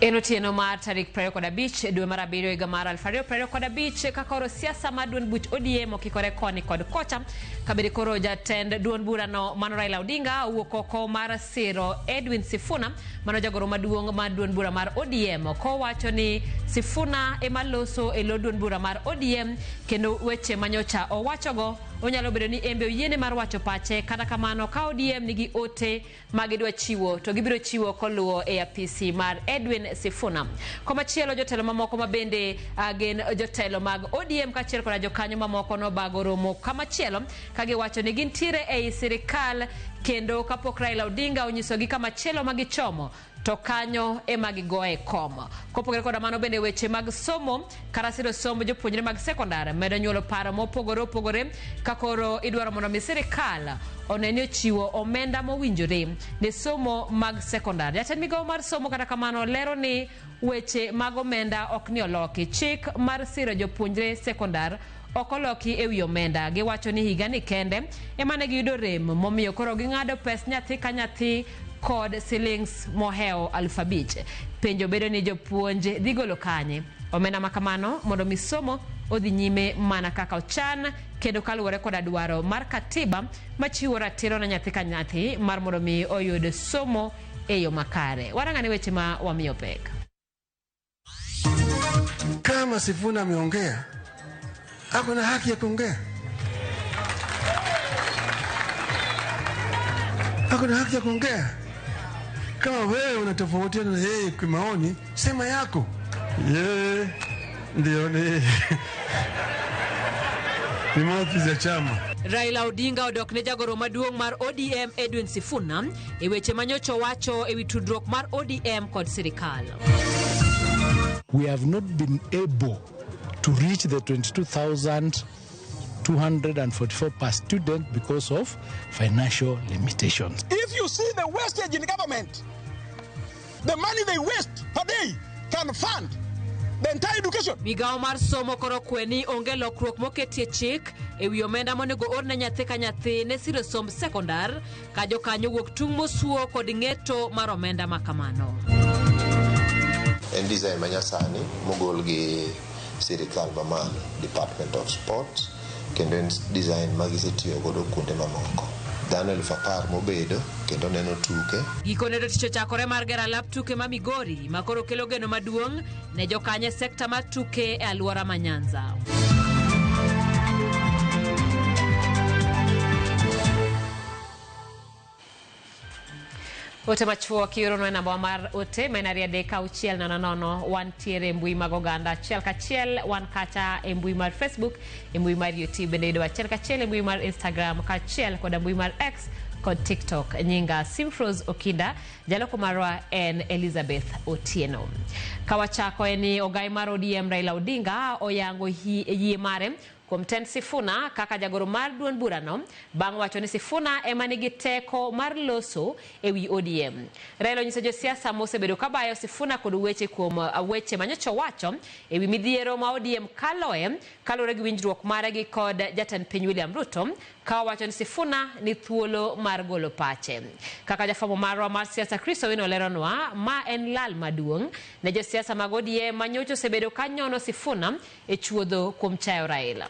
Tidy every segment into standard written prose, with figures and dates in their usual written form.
En otieno mar tarik 25 dwe mar abiriyo higa mar 2025 ka koro siasa mar duond buch ODM okikore koni kod kocha kabede koro jatend duond burano mano Raila Odinga owuok oko mar siro Edwin Sifuna mano jagoro maduong' mar duond bura mar ODM kowacho ni Sifuna ema loso e lo duond bura mar ODM kendo weche manyocha owachogo onyalo bedo ni embe oyiene mar wacho pache kata kamano ka ODM nigi ote ma gidwa chiwo to gibiro chiwo koluwo e apisi mar Edwin Sifuna. Komachielo jotelo mamoko ma bende gin jotelo mag ODM kaachiel koda jokanyo mamoko nobago romo kamachielo ka giwacho ni gintiere ei sirikal kendo kapok Raila Odinga onyisogi kamachielo ma gichomo to kanyo ema gigoye kom. Kopogore koda mano bende weche mag somo kata siro somb jopuonjre mag sekondar medo nyuolo paro mopogore opogore ka koro idwaro mondo mi sirikal one ni ochiwo omenda mowinjore ne somo mag sekondar. Jatend migawo mar somo kata kamano lero ni weche mag omenda ok ni oloki. Chik mar siro jopuonjre sekondar ok oloki e wi omenda. Giwacho ni higani kende ema ne giyudo rem momiyo koro ging'ado pes nyathi ka nyathi kod silings mohewo 5,000. Penjo bedo ni jopuonj dhi golo kanye omenda ma kamano mondo mi somo odhi nyime mana kaka ochan kendo kaluwore koda dwaro mar katiba machiwo ratiro ne nyathi ka nyathi mar mondo mi oyud somo e yo makare. Warang'ane weche ma wamiyo pek. Kama Sifuna ameongea, ako na haki ya kuongea, ako na haki ya kuongea. Kama wewe unatofautiana na yeye kimaoni, sema yako. Yeye ndio ni ni mouthpiece ya chama. Raila Odinga odok ne jagoro maduong' mar ODM Edwin Sifuna e weche manyocha owacho ewi tudruok mar ODM kod sirikal. We have not been able to reach the 22,244 per student because of financial limitations. If you see the wastage in government, the money they waste per day can fund the entire education. Migawo mar somo koro kwe ni onge lokruok moketie chik ewi omenda monego or ne nyathi ka nyathi ne siro somb sekondar ka jokanyo wuok tung' mosuo kod ng'eto mar omenda ma kamano. En design manyasani mogol gi sirikal mamalo, Department of Sports, kendo en design ma gisetiyo godo kuonde mamoko. Dhano 10,000 mobedo kendo neno tuke. Gikone to tich ochakore mar gero alap tuke ma Migori ma koro kelo geno maduong' ne jokanyo e sekta mar tuke e alwora ma Nyanza. Ote machuok ioronwa e namba mar ote ma en 23600. Wantiere e mbui mag oganda achiel kachiel, wan kacha e mbui mar Facebook, e mbui mar YouTube bende yudo achiel kachiel e mbui mar Instagram kaachiel koda mbui mar X kod TikTok. Nyinga Simfrose Okinda, jaloko marwa en Elizabeth Otieno. Kawachako en ni ogai mar ODM Raila Odinga oyango yie mare kuom tend Sifuna kaka jagoro mar duond burano bang' wacho ni Sifuna ema nigi teko mar loso ewi ODM. Raila onyiso josiasa mosebedo kabayo Sifuna kod weche kuom weche manyocha owacho ewi midhiero ma ODM kaloe kaluwore gi winjruok mare gi kod jatend piny William Ruto ka owacho ni Sifuna ni thuolo mar golo pache. Kaka jafwambo marwa mar siasa Chris Owino oleronwa, ma en lal maduong' ne josiasa mag ODM manyocha osebedo ka nyono Sifuna e chuodho kuom chayo Raila.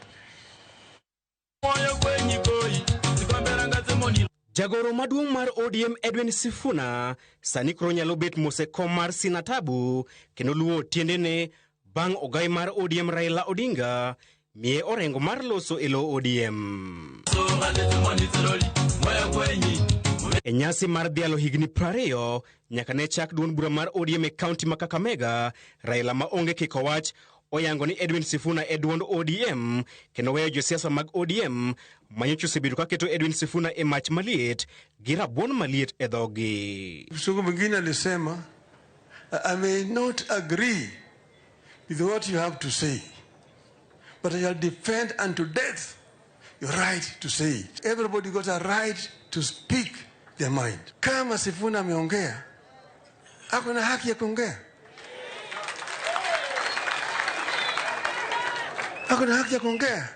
Jagoro maduong' mar ODM Edwin Sifuna sani koro nyalo bet mos e kom mar Sinatabu kendo luwo tiendene bang' ogai mar ODM Raila Odinga miye orengo mar loso e lo ODM. E nyasi mar dhialo higni 20 nyaka ne chak duond bura mar ODM e kaunti ma Kakamega, Raila ma onge kiko wach oyango ni Edwin Sifuna e duond ODM kendo weyo josiasa mag ODM manyocha osebedo kaketo Edwin Sifuna e mach maliet gi rabuon maliet e dhogi. Mzungu mwingine alisema, I may not agree with what you have to say, but I shall defend unto death your right to say it. Everybody got a right to speak their mind. Kama Sifuna ameongea, ako na haki ya kuongea. Ako na haki ya kuongea.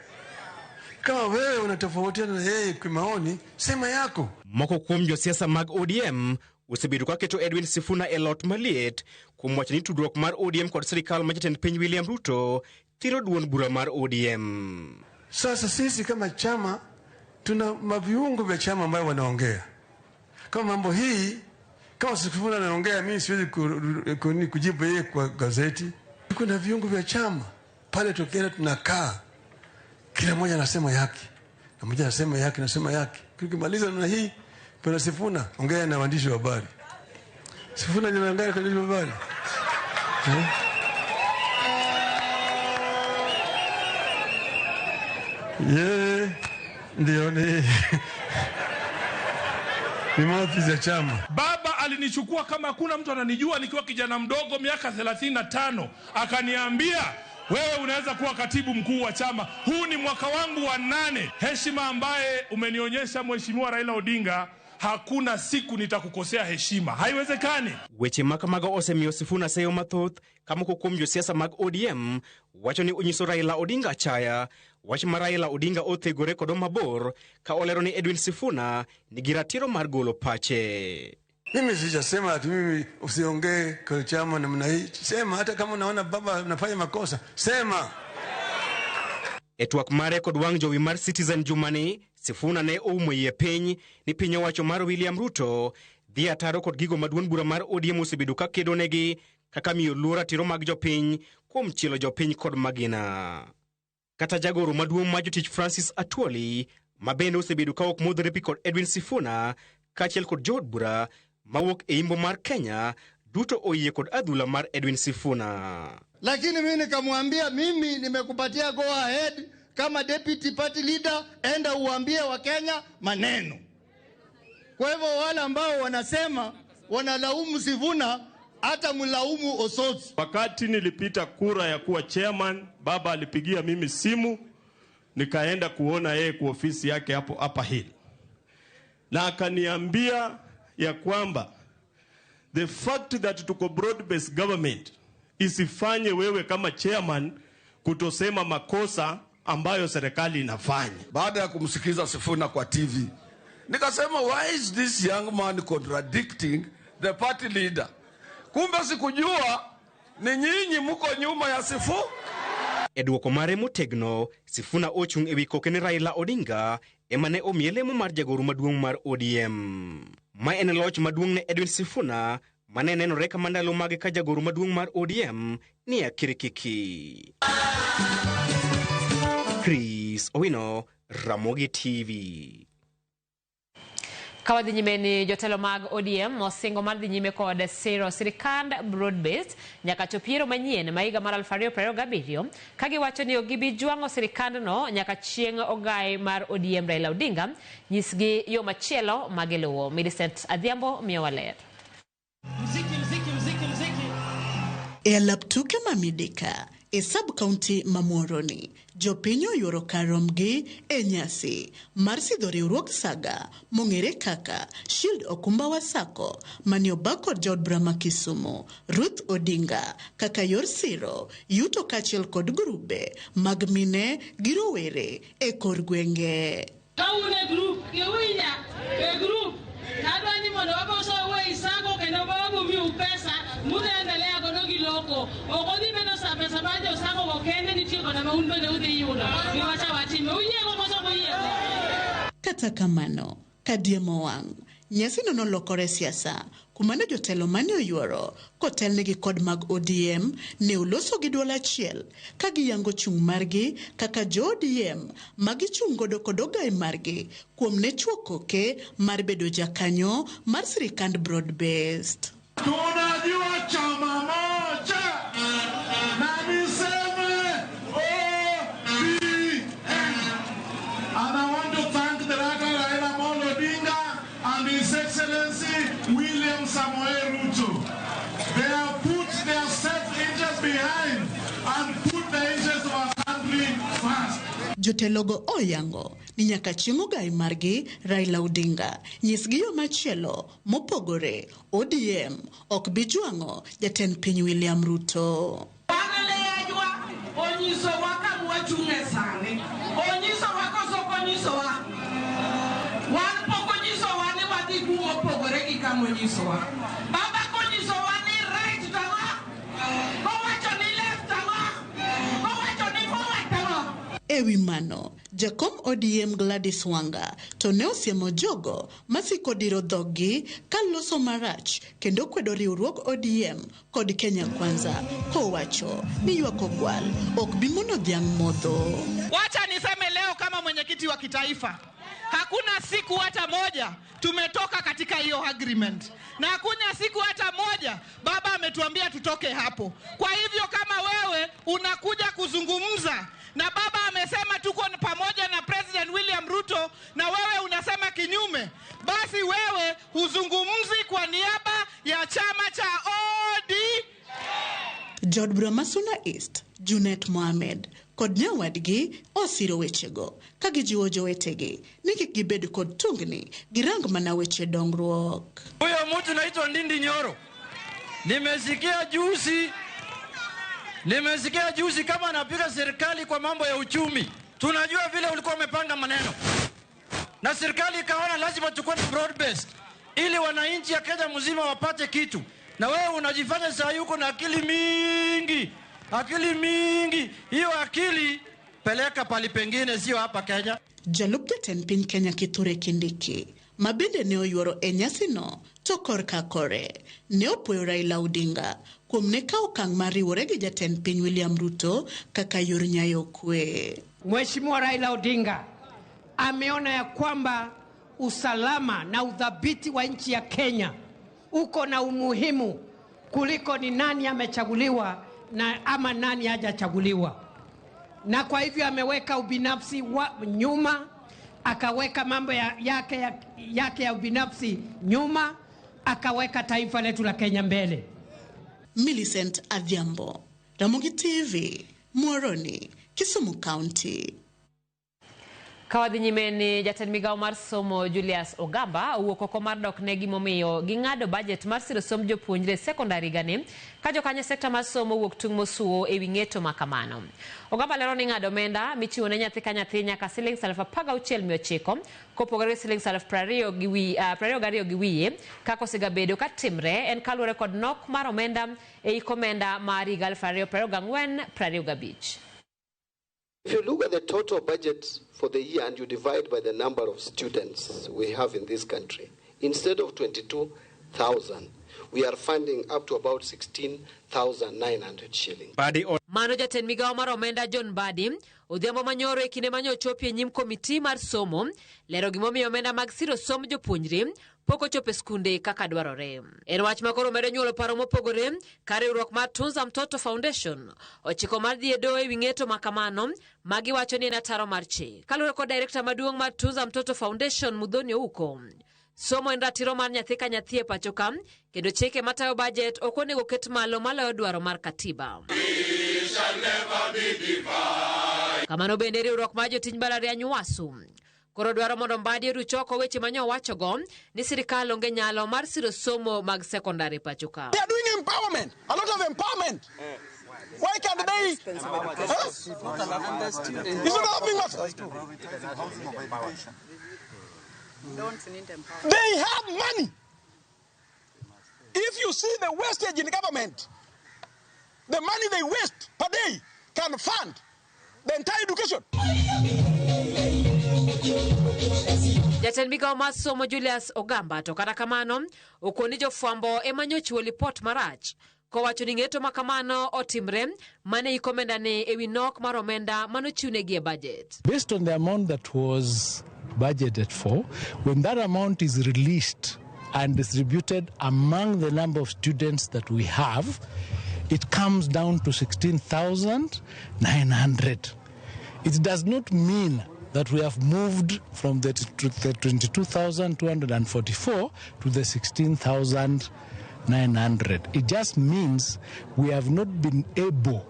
Kama wewe unatofautiana na yeye kimaoni, sema yako. Moko kuom josiasa mag ODM osebedo kaketo Edwin Sifuna e lot maliet kuom wacho ni tudruok mar ODM kod sirikal ma jatend piny William Ruto thiro duond bura mar ODM. Sasa sisi kama chama tuna maviungo vya chama ambayo wanaongea kama mambo hii. Kama Sifuna anaongea, mimi siwezi kujibu yeye kwa gazeti. Kuna viungo vya chama pale, tukienda tunakaa, kila mmoja anasema yake na mmoja anasema yake, anasema yake. Tukimaliza namna hii, kuna Sifuna ongea na waandishi wa habari. Sifuna anaongea na waandishi wa habari eh? Yeye ndio ni maafisa ya chama. Baba alinichukua kama hakuna mtu ananijua nikiwa kijana mdogo miaka 35, akaniambia wewe unaweza kuwa katibu mkuu wa chama. Huu ni mwaka wangu wa 8. Heshima ambaye umenionyesha Mheshimiwa Raila Odinga, hakuna siku nitakukosea heshima. Haiwezekani. Weche ma kamago osemiyo Sifuna seyo mathoth ka moko kuom josiasa mag ODM wacho ni onyiso Raila Odinga achaya, wach ma Raila Odinga othegore kodo mabor ka olero ni Edwin Sifuna nigi ratiro mar golo pache. Mimi sijasema ati mimi usiongee kwa chama namna hii. Sema hata kama unaona baba anafanya makosa, sema. E twak mare kod wang' jowi mar Citizen jumani, Sifuna ne oumo iye piny ni piny owacho mar William Ruto dhi ataro kod gigo ma duond bura mar ODM osebedo ka kedo negi kaka miyo luor ratiro mag jopiny kuom chielo jopiny kod magina. Kata jagoro maduong' mar jotich Francis Atwoli ma bende osebedo ka ok modhre pi kod Edwin Sifuna kaachiel kod jood bura mawuok e imbo mar Kenya duto oyie kod adhula mar Edwin Sifuna. Lakini mimi nikamwambia, mimi nimekupatia go ahead kama deputy party leader, enda uambie Wakenya maneno. Kwa hivyo wale ambao wanasema wanalaumu Sifuna, hata mlaumu Osotsi. Wakati nilipita kura ya kuwa chairman, baba alipigia mimi simu, nikaenda kuona yeye kwa ofisi yake hapo Upper Hill. Na akaniambia ya kwamba the fact that tuko broad-based government isifanye wewe kama chairman kutosema makosa ambayo serikali inafanya. Baada ya kumsikiza Sifuna kwa TV, nikasema why is this young man contradicting the party leader? Kumbe sikujua ni nyinyi mko nyuma ya Sifu. E duoko mare motegno, Sifuna ochung' ewi koke ni Raila Odinga ema ne omiye lemo mar jagoro maduong' mar ODM. Ma en loch maduong' ne Edwin Sifuna mane nenore kama ndalo mage ka jagoro maduong' mar ODM ni akirikiki. Chris Owino, Ramogi TV. Ka wadhi nyime ni jotelo mag ODM osingo mar dhi nyime kod siro sirikand broad-based nyaka chop yiero manyien ma higa mar 2027 ka giwacho ni ok gibi jwang'o sirikandno nyaka chieng' ogai mar ODM Raila Odinga nyisgi yo machielo ma giluwo. Millicent Adhiambo miyowa ler. E alap tuke ma Midika e sub-county ma Muhoroni, jopiny oyuoro kar romgi e nyasi mar sidho riwruog saga mong'ere kaka Shield Okumba wa Sacco mane obag kod jaod bura ma Kisumu Ruth Odinga kaka yor siro yuto kaachiel kod grube mag mine gi rowere e kor gwenge. Ka un e grup, giwinja e grup, adwa ni mondo waboso wei sacco kendo wabomiu pesa mudhi endelea godo gi loko. Ok odhi bedo sa pesa mar jo sacco go kende, nitie koda ma un bende udhi yudo. Giwacho awachime, uyiego koso ok uyiego? Kata kamano, kadiemo wang', nyasino nolokore siasa kuma ne jotelo mane oyuoro kotelnegi kod mag ODM ne oloso gi duol achiel ka giyango chung' margi kaka jo ODM ma gichung' godo kod ogai margi kuom ne chuo koke mar bedo jakanyo mar sirikand broad based. Tunajua chama moja na niseme ODM. And I want to thank the Raila Amolo Odinga and His Excellency William Samoei Ruto. They have put their self-interest behind and put the interest of our country first. Jotelogo oyango ni nyaka chieng' ogai margi Raila Odinga nyisgi yo machielo mopogore ODM ok bi jwang'o jatend piny William Ruto. Wan onyisowa kama wachung'e sani. Onyisowa koso ok onyisowa? Wan pok onyisowa ni wadhi kumopogore gi kama onyisowa. Baba konyisowa ni right to ang'o? Ewi mano, jakom ODM Gladys Wanga to ne osiemo jogo masiko diro dhoggi ka loso marach kendo kwedo riwruog ODM kod Kenya Kwanza kowacho ni ywak ogwal ok bi mono dhiang' modho. Wacha niseme leo kama mwenyekiti wa kitaifa, hakuna siku hata moja tumetoka katika hiyo agreement, na hakuna siku hata moja baba ametuambia tutoke hapo. Kwa hivyo kama wewe unakuja kuzungumza na baba amesema tuko pamoja na President William Ruto na wewe unasema kinyume, basi wewe huzungumzi kwa niaba ya chama cha ODM. Jaod bura ma Suna East, Junet Mohamed kod nyawadgi osiro wechego ka gijiwo jowetegi ni kik gibed kod tungni, girang mana weche dongruok. Huyo mtu naitwa Ndindi Nyoro, nimesikia juzi kama anapiga serikali kwa mambo ya uchumi. Tunajua vile ulikuwa umepanga maneno na serikali ikaona lazima tukue broad based ili wananchi ya Kenya mzima wapate kitu, na wewe unajifanya saa yuko na akili mingi, akili mingi. Hiyo akili peleka pali pengine, sio hapa Kenya. Jalup jatend piny Kenya Kithure Kindiki ma bende ne oyuoro e nyasino to korka kore ne opuoyo Raila Odinga kuom ne kawo okang' mar riwore gi jatend piny William Ruto kaka yor nyayo kwe. Mheshimiwa Raila Odinga ameona ya kwamba usalama na udhabiti wa nchi ya Kenya uko na umuhimu kuliko ni nani amechaguliwa na ama nani hajachaguliwa, na kwa hivyo ameweka ubinafsi wa nyuma, akaweka mambo yake ya ubinafsi nyuma, akaweka taifa letu la Kenya mbele. Millicent Adhiambo, Ramogi TV, Muhoroni, Kisumu County. Kawadhi nyime ni jatend migawo mar somo Julius Ogamba owuok oko mar dok ne gimomiyo ging'ado bajet mar siro somb jopuonjre sekondari higani ka jokanyo sekta mar somo owuok tung' mosuo ewi ng'eto ma kamano. Ogamba lero ni ng'ado omenda michiwo ne nyathi ka nyathi nyaka siling 16,900 kopogore gi siling 22,000 gi wiye kaka osegabedo ka timre en kaluwore kod nok mar omenda e hik omenda mar higa 2024-2025. If you look at the total budget for the year and you divide by the number of students we have in this country, instead of 22,000, we are funding up to about 16,900 shillings. Mano jatend migawo mar omenda John Mbadi odhiambo manyoro e kinde mane ochopo e nyim komiti mar somo lero gimomiyo omenda mag siro somb jopuonjre pok ochopo e skunde kaka dwarore. En wach ma koro medo nyuolo paro mopogore ka riwruok mar Tunza Mtoto Foundation ochiko mar dhi e doho ewi ng'eto ma kamano ma giwacho ni en ataro mar chik. Kaluwore kod direkta maduong' mar Tunza Mtoto Foundation Muthoni Ouko, somo en ratiro mar nyathi ka nyathi e pacho ka kendo chike matayo bajet ok onego ket malo maloyo dwaro mar katiba. Kamano bende riwruok mar jotij mbalariany UASU koro dwaro mondo Mbadi oruch oko weche mane owachogo ni sirikal onge nyalo mar siro somo mag sekondari pacho ka. They are doing empowerment, a lot of empowerment. Why can't they? Huh? It's not helping us. They have money. If you see the wastage in government, the money they waste per day can fund the entire education. Jatend migawo mar somo Julius Ogamba to kata kamano okoni jofwambo ema nyochiwo lipot marach kowacho ni ng'eto ma kamano otimre mane hik omenda ni ewi nok mar omenda manochiwnegi e bajet. Based on the amount that was budgeted for, when that amount is released and distributed among the number of students that we have, it comes down to 16,900. It does not mean that we have moved from the 22,244 to the 16,900. It just means we have not been able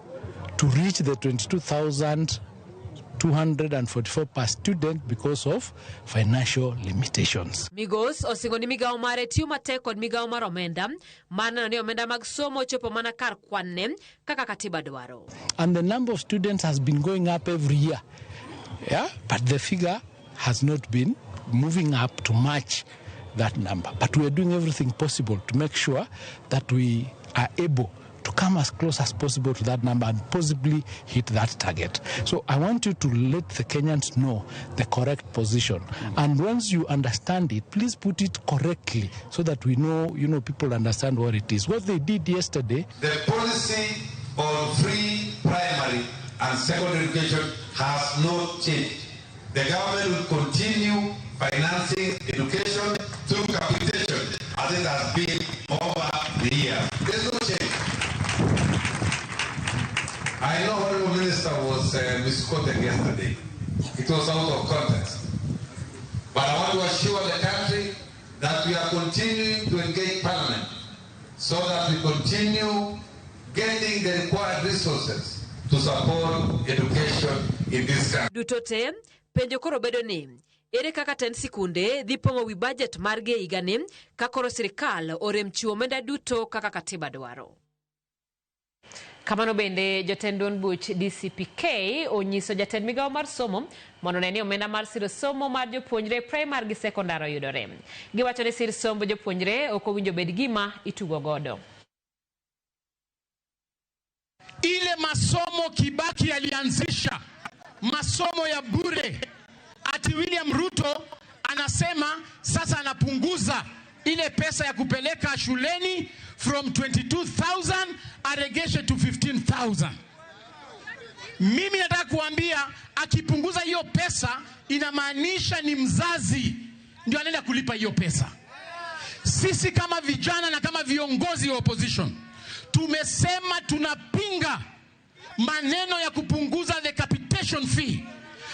to reach the 22,244 per student because of financial limitations. Migos osingo ni migawo mare tiyo matek kod migawo mar omenda mar neno ni omenda mag somo ochopo mana kar kwan-ne kaka katiba dwaro. And the number of students has been going up every year. Yeah, but the figure has not been moving up to match that number. But we are doing everything possible to make sure that we are able to come as close as possible to that number and possibly hit that target. So I want you to let the Kenyans know the correct position. And once you understand it, please put it correctly so that we know, you know, people understand what it is. What they did yesterday. The policy on free primary and secondary education has not changed. The government will continue financing education through capitation as it has been over the years. There's no change. I know Honorable Minister was misquoted yesterday. It was out of context. But I want to assure the country that we are continuing to engage Parliament so that we continue getting the required resources to support education in this country. Duto te, penjo koro bedo ni ere kaka tend sikunde dhi pong'o wi bajet margi e higani ka koro sirikal orem chiwo omenda duto kaka katiba dwaro. Kamano bende jatend duond buch DCPK onyiso jatend migawo mar somo mondo one ni omenda mar siro somo mar jopuonjre primar gi sekondar oyudore. Giwacho ni sir somb jopuonjre ok owinjo bed gima itugo godo. Ile masomo Kibaki alianzisha, masomo ya bure, ati William Ruto anasema sasa anapunguza ile pesa ya kupeleka shuleni from 22,000 aregeshe to 15,000. Mimi nataka kuambia akipunguza hiyo pesa inamaanisha ni mzazi ndio anaenda kulipa hiyo pesa. Sisi kama vijana na kama viongozi wa opposition tumesema tunapinga maneno ya kupunguza the capitation fee.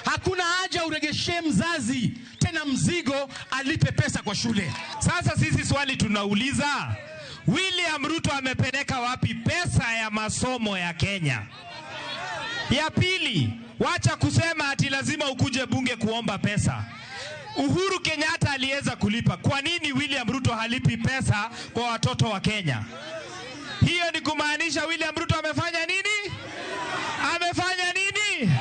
Hakuna haja uregeshe mzazi tena mzigo alipe pesa kwa shule. Sasa sisi swali tunauliza, William Ruto amepeleka wapi pesa ya masomo ya Kenya? Ya pili, wacha kusema ati lazima ukuje bunge kuomba pesa. Uhuru Kenyatta aliweza kulipa. Kwa nini William Ruto halipi pesa kwa watoto wa Kenya? Hiyo ni kumaanisha William Ruto amefanya nini? Amefanya nini?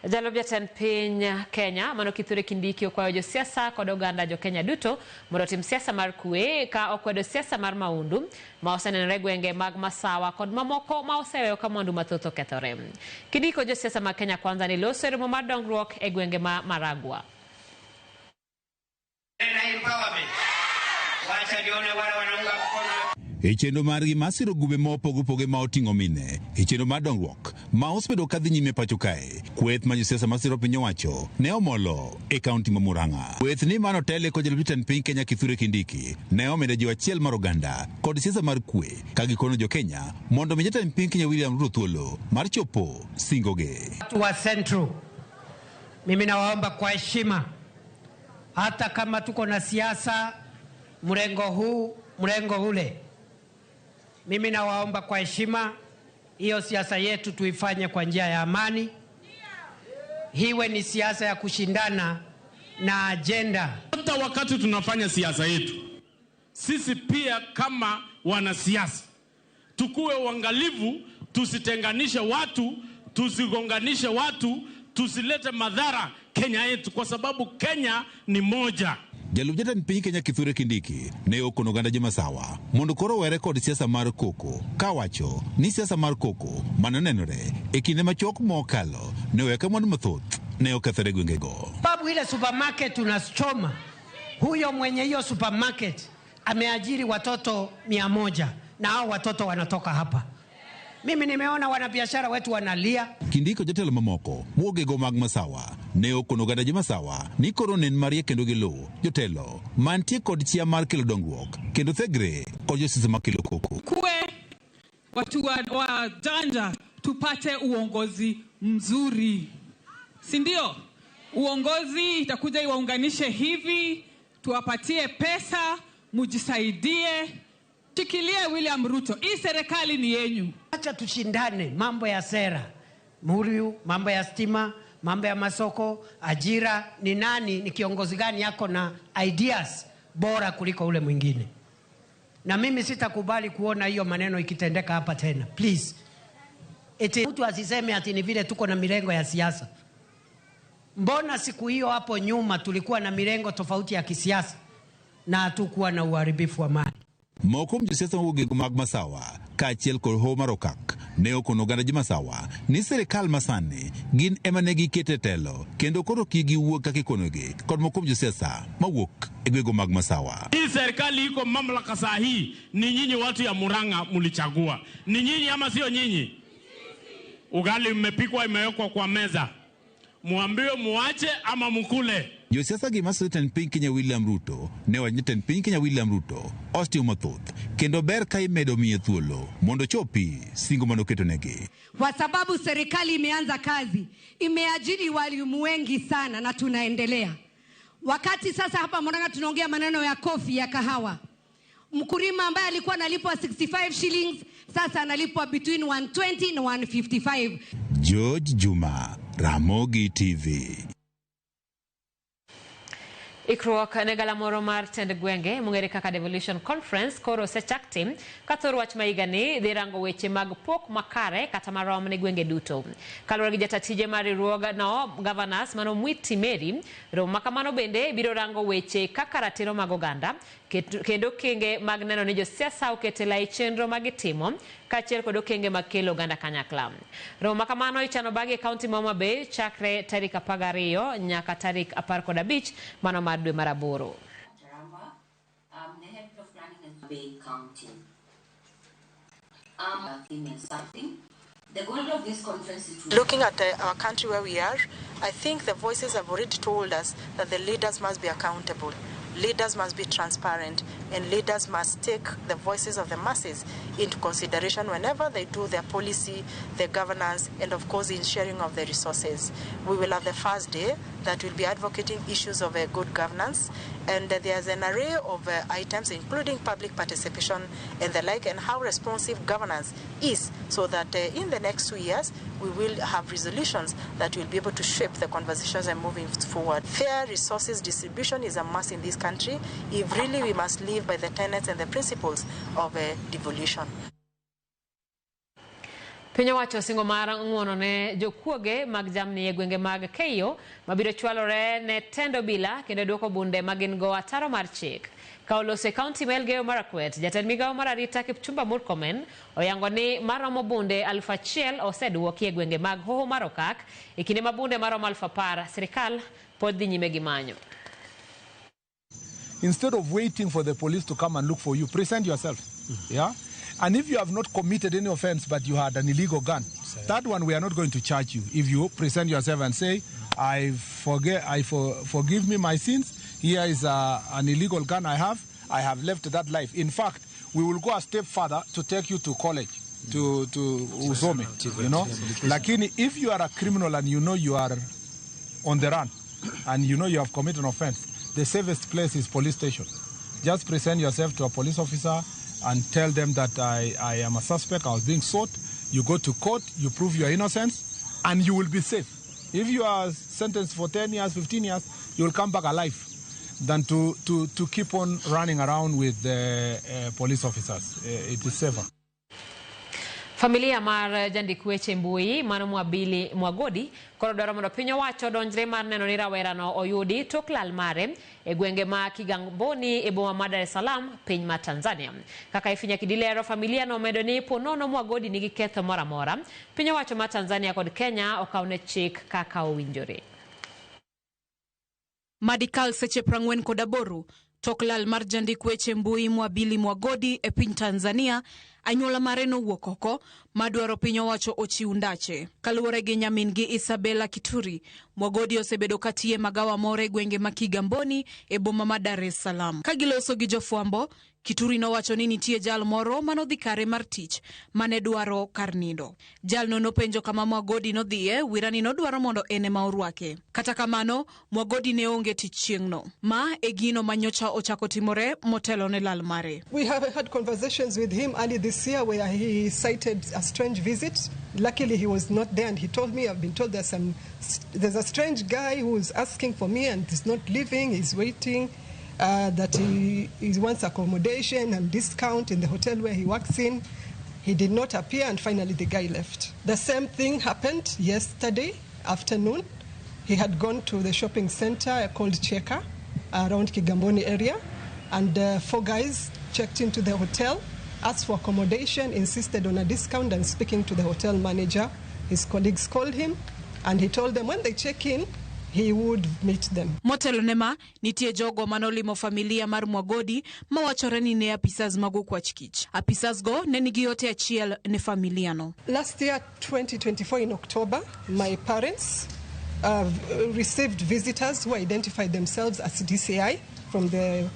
Jalup jatend piny Kenya mano Kithure Kindiki okwayo josiasa kod oganda jo Kenya duto mondo otim siasa mar kwe ka okwedo siasa mar maundu ma osenenore gwenge mag Masawa kod mamoko ma oseweyo ka mwandu mathoth okethore. Kindiki josiasa mag Kenya Kwanza ni loso e romo mar dongruok e gwenge ma Maragua. E chenro margi mar siro grube ma opogore ma oting'o mine e chenro mar dongruok ma osebedo kadhi nyime pacho kae, kweth ma josiasa masiro piny owacho ne omolo e kaunti ma Murang'a. Kweth ni mano tele kod jalup jatend piny Kenya Kithure Kindiki ne omedo jiwo achiel mar oganda kod siasa mar kwe ka gikono jo Kenya mondo mi jatend piny Kenya William Ruto thuolo mar chopo singoge. Watu wa Central, mimi nawaomba kwa heshima, hata kama tuko na siasa mrengo huu mrengo ule, mimi nawaomba kwa heshima, hiyo siasa yetu tuifanye kwa njia ya amani. Hiwe ni siasa ya kushindana na agenda. Hata wakati tunafanya siasa yetu, sisi pia kama wanasiasa tukuwe uangalifu, tusitenganishe watu, tusigonganishe watu, tusilete madhara Kenya yetu, kwa sababu Kenya ni moja. Jalup jatend piny Kenya Kithure Kindiki ne okono oganda jo Masawa mondo koro owere kod siasa mar koko kawacho ni siasa mar koko manonenore e kinde machuok mokalo ne oweyo ka mwandu mathoth ne okethore gwengego. Babu, ile supermarket unachoma, huyo mwenye hiyo supermarket ameajiri watoto 100 na hao watoto wanatoka hapa. Mimi nimeona wanabiashara wetu wanalia. Kindiki jotelo mamoko muogego mag Masawa ne okono oganda jo Masawa ni koro nen marie kendo giluw jotelo mantie kod chia mar kelo dongruok kendo thegre kod josiasa makelo koko. Kuwe watu wajanja tupate uongozi mzuri, si ndio? Uongozi itakuja iwaunganishe hivi, tuwapatie pesa, mujisaidie. Shikilie William Ruto, hii serikali ni yenyu. Acha tushindane mambo ya sera, Muriu, mambo ya stima, mambo ya masoko, ajira, ni nani, ni kiongozi gani yako na ideas bora kuliko ule mwingine. Na mimi sitakubali kuona hiyo maneno ikitendeka hapa tena. Please. Eti mtu asiseme ati ni vile tuko na mirengo ya siasa. Mbona siku hiyo hapo nyuma tulikuwa na mirengo tofauti ya kisiasa na hatukuwa na uharibifu wa mali? Moko kuom josiasa mawuok e mag Masawa kaachiel kod Hoho mar Okak ne okono oganda jo Masawa ni sirikal masani gin ema ne gikete telo kendo koro kik giwuog kaka ikonogi kod moko kuom josiasa mawuok e gwenge mag Masawa. Hii serikali iko mamlaka saa hii ni nyinyi watu ya Murang'a mlichagua. Ni nyinyi ama sio nyinyi? Ugali mmepikwa imewekwa kwa meza. Muambiwe muache ama mukule. Josiasa gi masiro jatend piny Kenya William Ruto ne owacho ni jatend piny Kenya William Ruto osetimo mathoth kendo ber ka imedo miye thuolo mondo ochopi singo manoketonegi. Kwa sababu serikali imeanza kazi, imeajiri walimu wengi sana na tunaendelea. Wakati sasa hapa Murang'a tunaongea maneno ya kofi ya kahawa. Mkulima ambaye alikuwa analipwa 65 shillings sasa analipwa between 120 na 155. George Juma, Ramogi TV. Ikruok ne galamoro mar tend gwenge mong'ere kaka Devolution Conference koro osechak tim ka thor wach ma higani dhi rango weche mag pok makare kata marom ne gwenge duto. Kaluwore gi jata tije mar riwruogno Governors mano Mwiti Mary, romo ma kamano bende biro rango weche kaka ratiro mag oganda kendo okenge mag neno ni josiasa oketo e lai chenro magitimo kaachiel kod okenge mag kelo oganda kanyakla. Romo ma kamano ichano bang'e e kaunti ma Homa Bay chakre tarik 12 nyaka tarik 15 mano mar dwe mar aboro. Looking at our country where we are, I think the voices have already told us that the leaders must be accountable, leaders must be transparent, and leaders must take the voices of the masses into consideration whenever they do their policy, their governance, and of course in sharing of the resources. We will have the first day that will be advocating issues of good governance, and there's an array of items including public participation and the like, and how responsive governance is, so that in the next 2 years we will have resolutions that will be able to shape the conversations and moving forward. Fair resources distribution is a must in this country if really we must live by the tenets and the principles of devolution. Piny owacho osingo mar ng'uono ne jokuoge mag jamni e gwenge mag Keyo mabiro chwalore ne tend obila kendo duoko bunde magin go ataro mar chik. Ka oloso e kaunti ma Elgeyo Marakwet, jatend migawo mar arita Kipchumba Murkomen oyango ni maromo bunde 1000 oseduoki e gwenge mag Hoho mar Okak e kinde ma bunde maromo 10,000 sirikal pod dhi nyime gi manyo. Instead of waiting for the police to come and look for you, present yourself. Yeah? And if you have not committed any offense but you had an illegal gun, that one we are not going to charge you. If you present yourself and say, forgive me my sins, here is an illegal gun I have left that life. In fact, we will go a step further to take you to college, to Usome, you know. Lakini, if you are a criminal and you know you are on the run and you know you have committed an offense, the safest place is police station. Just present yourself to a police officer and tell them that I am a suspect, I was being sought. You go to court, you prove your innocence, and you will be safe. If you are sentenced for 10 years, 15 years, you will come back alive than to keep on running around with the police officers. It is safer. Familia mar jandik weche mbui mano Mwabili Mwagodi koro dwaro mondo piny owacho odonjre mar neno ni rawerano oyudi tok lal mare e gwenge ma Kigamboni e boma ma Dar es Salaam piny ma Tanzania. Kaka Ifinya Kidilero, familia no omedo ni ponono Mwagodi nigi ketho moro amora, piny owacho ma Tanzania kod Kenya okawne chik kaka owinjore. Madikal seche 48 tok lal mar jandik weche mbui Mwabili Mwagodi e piny Tanzania, anyuola mare nowuok oko madwaro piny owacho ochiw ndache. Kaluwore gi nyamin-gi Isabella Kituri, Mwagodi osebedo katiye magawa moro e gwenge ma Kigamboni e boma ma Dar es Salaam. Ka giloso gi jofwambo, Kituri nowacho ni nitie jal moro manodhi kare mar tich mane dwaro kar nindo. Jalno nopenjo kama Mwagodi nodhiye, wirani nodwaro mondo en ema orwake. Kata kamano, Mwagodi ne onge tich chieng'no. Ma e gino manyocha ochako timore motelo ne lal mare. We have had conversations with him early this year where he cited a strange visit. Luckily, he was not there, and he told me, I've been told there's a strange guy who is asking for me and is not leaving, he's waiting, that he wants accommodation and discount in the hotel where he works in. He did not appear, and finally the guy left. The same thing happened yesterday afternoon. He had gone to the shopping center called Cheka around Kigamboni area, and four guys checked into the hotel, asked for accommodation, insisted on a discount, and speaking to the hotel manager, his colleagues called him, and he told them when they check in, he would meet them. Motelo ne ma, nitie jogo manolimo familia mar Mwagodi mawachore ni ne apisas mag okwach kich. Apisas go ne nigi ote achiel ne familia no. Last year, 2024 in October, my parents received visitors who identified themselves as DCI from the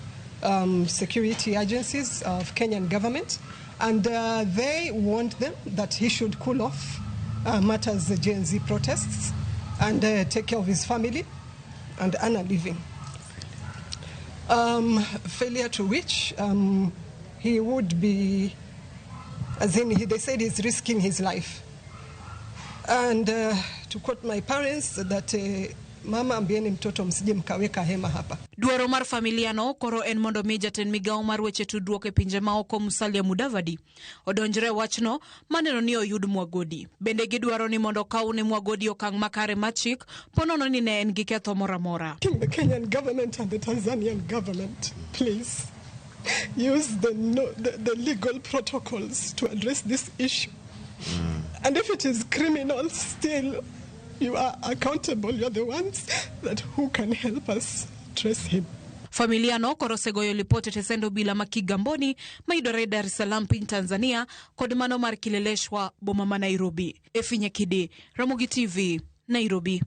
security agencies of Kenyan government, and they warned them that he should cool off matters the Gen Z protests and take care of his family and earn a living. Failure to which he would be, as in they said he's risking his life. And to quote my parents that mama ambieni mtoto msije mkaweka hema hapa. Dwaro mar familia no koro en mondo mi jatend migawo mar weche tudruok e pinje maoko Musalia Mudavadi odonjre wachno maneno ni oyud Mwagodi. Bende gidwaro ni mondo okaw ne Mwagodi okang' makare mar chik ponono ni ne en gi ketho moro amora. The Kenyan government and the Tanzanian government, please use the legal protocols to address this issue. And if it is criminal, still you are accountable. You are the ones that who can help us trace him. Familia no koro osegoyo lipot e tesend obila ma Kigamboni mayudore Dar es Salaam piny Tanzania kod mano mar Kileleshwa boma ma Nairobi. Efi Nyakidi, Ramogi TV, Nairobi.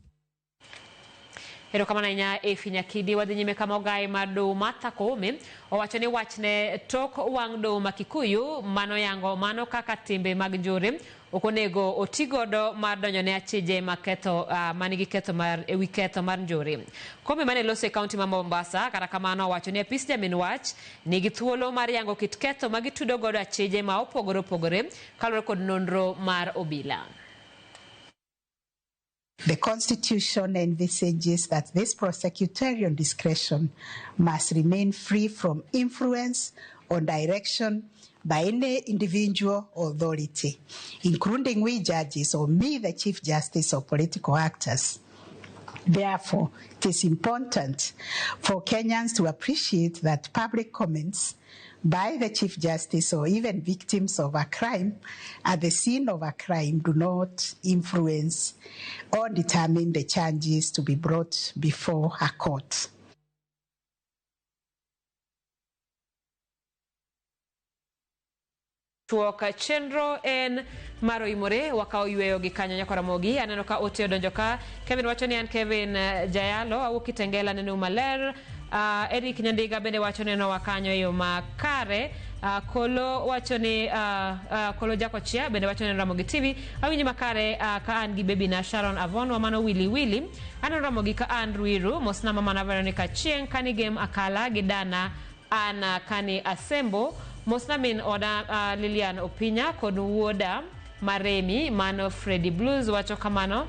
Erokamano ahinya Efi Nyakidi. Wadhi nyime kama ogaye mar doho Martha Koome owacho ni wachne tok wang' doho ma Kikuyu mano yango mano kaka timbe mag njore ok onego otigodo mar donjo ne achije maketho manigi ketho mar ewi ketho mar njore. Koome mane loso e kaunti ma Mombasa kata kamano owacho ni apis jamin wach nigi thuolo mar yango kit ketho ma gitudo godo achije ma opogore opogore kaluwore kod nonro mar obila. The Constitution envisages that this prosecutorial discretion must remain free from influence or direction by any individual authority, including we judges or me, the Chief Justice, or political actors. Therefore, it is important for Kenyans to appreciate that public comments by the Chief Justice or even victims of a crime at the scene of a crime do not influence or determine the charges to be brought before a court. Chuok chenro en mar oimore wakawo yweyo gi kanyo nyaka Ramogi. Aneno ka ote odonjo ka. Kevin wacho ni an Kevin Jayalo awuok Kitengela neno maler. Eric Nyandiga bende wacho neno wa kanyo e yo makare. Kolo wacho ni Kolo Jakochia bende wacho neno Ramogi TV. Awinji makare ka an gi baby na Sharon Avon wa mano Willy Willy. Aneno Ramogi ka an Ruiru mosna mama na Veronica Chieng kani game Akala gi dana ana kani Asembo. Mosna min oda Lilian Opinya kod wuoda Maremi mano Freddy Blues wacho kamano.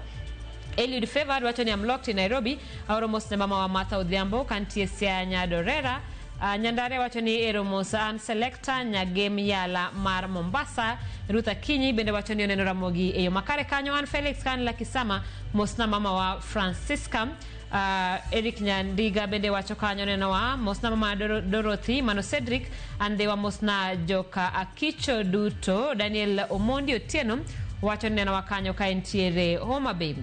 Eliud Favored wacho ni I'm locked in Nairobi. Aoro mosna mama wa Martha Odhiambo kantie Siaya Nyadorera. Nyandare wacho ni ero mos an selector nyagem yala mar Mombasa. Ruth Akinyi bende wacho ni oneno Ramogi e yo makare kanyo. An Felix kan Lakisama mosna mama wa Francisca. Eric Nyandiga bende wacho kanyo neno wa mosna mama Dorothy mano Cedric andewa mosna joka Akicho duto. Daniel Omondi Otieno wacho neno wa kanyo ka entiere Homa Bay.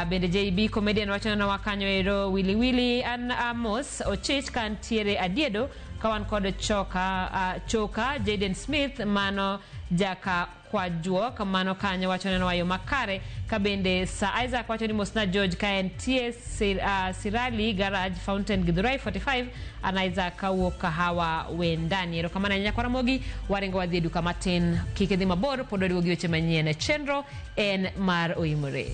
Bende JB comedian wacho neno wa kanyo ero Willy Willy an Amos Ochich ka entiere Adiedo kawan kod choka Jaden Smith mano jaka kwa juok mano kanyo wacho neno wayo makare. Kabende Sir Isaac wacho ni mosna George ka entie Sirali Garage Fountain Githurai 45 an Isaac kawuok Kahawa Wendani. Erokamano ahinya kwa Ramogi. Waringo wadhi e duka matin kik idhi mabor pod wariwo gi weche manyien. Chenro en mar oimore.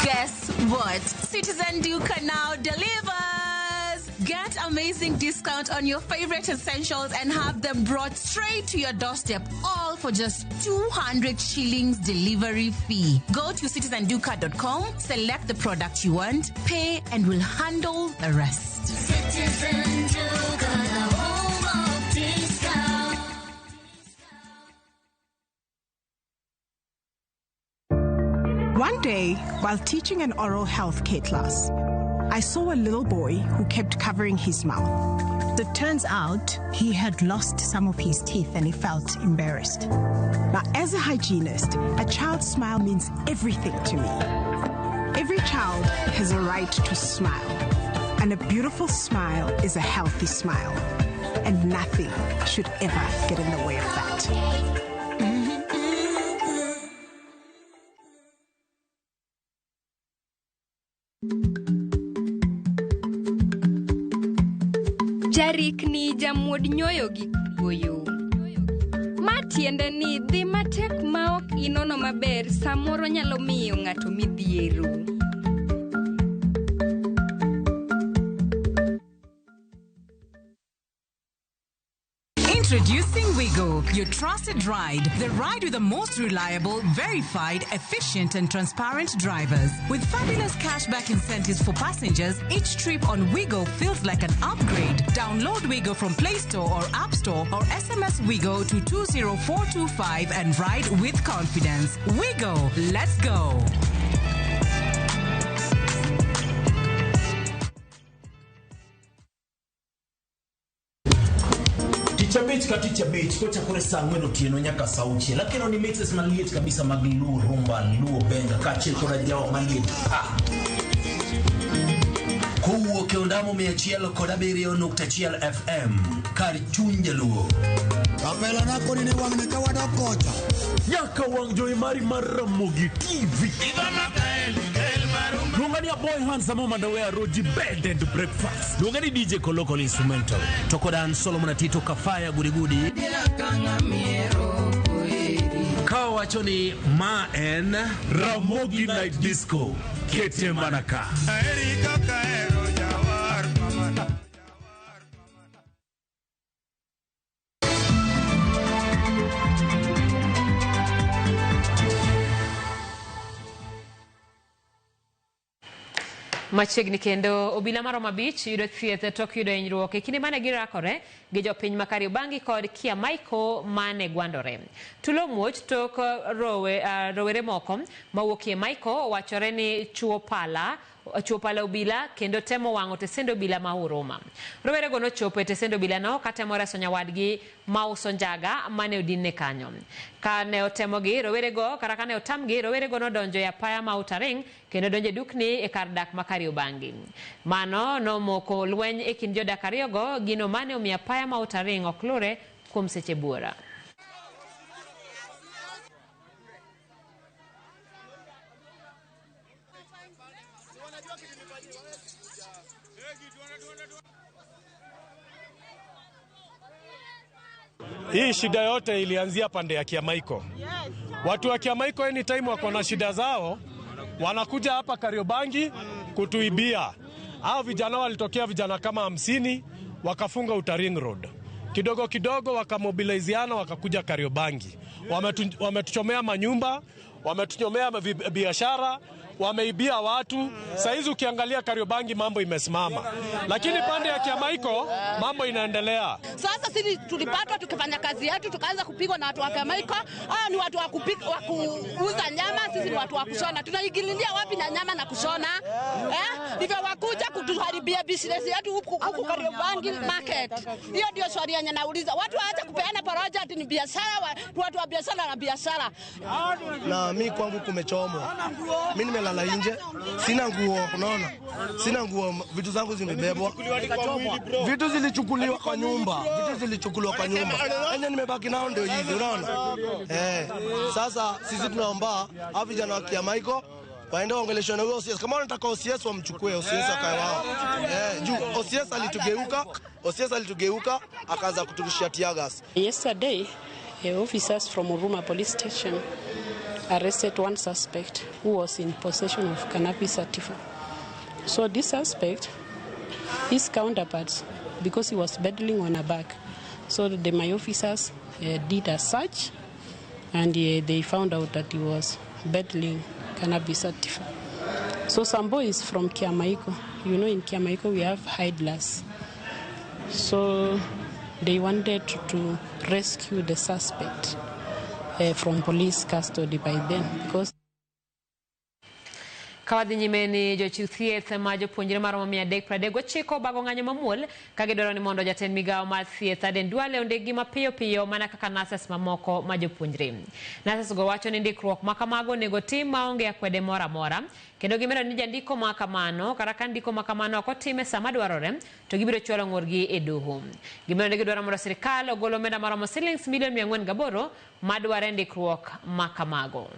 Guess what? Citizen Duka now delivers! Get amazing discount on your favorite essentials and have them brought straight to your doorstep, all for just 200 shillings delivery fee. Go to citizenduka.com, select the product you want, pay, and we'll handle the rest. Citizen Duka, the home of discount. One day, while teaching an oral health care class, I saw a little boy who kept covering his mouth. It turns out he had lost some of his teeth and he felt embarrassed. Now, as a hygienist, a child's smile means everything to me. Every child has a right to smile, and a beautiful smile is a healthy smile. And nothing should ever get in the way of that. Jarikni jamuod nyoyo gi kuoyo. Ma tiende ni dhi matek maok inono maber samoro nyalo miyo ng'ato midhiero. Introducing Wigo, your trusted ride. The ride with the most reliable, verified, efficient, and transparent drivers. With fabulous cashback incentives for passengers, each trip on Wigo feels like an upgrade. Download Wigo from Play Store or App Store or SMS Wigo to 20425 and ride with confidence. Wigo, let's go. Tich abich ka tich abich kochakore saa ang'wen otieno nyaka saa auchiel akelo ni mixes maliet kabisa mag Luo rumba, Luo benga kaachiel koda jawa maliet pa kowuok e ondamo 107.1 FM kar chuny jaluo. Kapela nako ni wang'ni ka wadok kocha. Nyaka wang' jowi mari mar Ramogi TV. Luonga ni Aboy Handsome Mandawe Roji Bed and Breakfast. Luonga ni DJ Kolokol Instrumental. To koda an Solomon Atito Kafaya Gudigudi. Ka wacho ni ma en Ramogi Night Disco. Kete manaka. Machiegni kendo obila mar Homa Beach yudo thieth tok yudo hinyruok e kinde mane girakore gi jopiny ma Kariobangi kod Kiamaiko mane gwandore. Tulo muoch tok rowere moko mawuok Kiamaiko wachore ni chuo pala obila kendo temo wang'o tesend obila ma Huruma. Rowerego nochopo e tesend obila no katemo reso nyawadgi mauso njaga mane odinne kanyo. Kane otemogi rowerego kata kane otamgi rowerego nodonjo e apaya ma Outer kendo donjo e dukni e kar dak ma Kariobangi. Mano nomoko lweny e kind jodak ariyogo, gino mane omiyo apaya ma Outer ok lure kuom seche buora. Hii shida yote ilianzia pande ya Kiamaiko. Watu wa Kiamaiko anytime wako na shida zao wanakuja hapa Kariobangi kutuibia. Hao vijana walitokea vijana kama 50 wakafunga Outer Ring Road. Kidogo kidogo wakamobiliziana wakakuja Kariobangi. Wametuchomea manyumba, wametuchomea biashara, wameibia watu. Saizi ukiangalia Kariobangi mambo imesimama. Lakini pande ya Kiamaiko mambo inaendelea. Sasa sisi tulipatwa tukifanya kazi yetu tukaanza kupigwa na watu wa Kiamaiko. Hao ni watu wa kupika, wa kuuza nyama, sisi ni watu wa kushona. Tunaingililia wapi na nyama na kushona? Ndivyo wakuja kutuharibia business yetu huku Kariobangi market. Hiyo ndio swali yenye nauliza. Watu waache kupeana poroja ati ni biashara, watu wa biashara na biashara. Na mimi kwangu kumechomwa. Mimi nimelala nje, sina nguo, unaona? Sina nguo, vitu zangu zimebebwa. Vitu zilichukuliwa kwa nyumba, vitu zilichukuliwa kwa nyumba. Yenye nimebaki nao ndio hizi, unaona? Sasa sisi tunaomba hao vijana wa Kiamaiko waende waongeleshwe na huyo OCS. Kama wanataka OCS wamchukue OCS akae wao. Juu OCS alitugeuka akaanza kuturushia tear gas. Yesterday, officers from Huruma Police Station arrested one suspect who was in possession of cannabis sativa. So this suspect, his counterparts, because he was peddling on a bag, so my officers did a search and they found out that he was peddling cannabis sativa. So some boys from Kiamaiko, you know, in Kiamaiko we have idlers. So they wanted to rescue the suspect from police custody by then, because Ka wadhi nyime ni jochiw thieth ma jopuonjre maromo 339 bago ng'anyo mamuol ka gidwaro ni mondo jatend migawo mar thieth Aden Duale ondikgi mapiyo piyo mana kaka nurses mamoko ma jopuonjre. Nurses go wacho ni ndikruok ma kamago onego tim maonge akwede moro amora kendo gimedo ni jandiko ma kamano kata ka ndiko ma kamano ok otim e sama dwarore to gibiro chwalo ng'urgi e doho. Gimedo ni gidwaro mondo sirikal ogol omenda maromo silings milion 408 madware ndikruok ma kamago.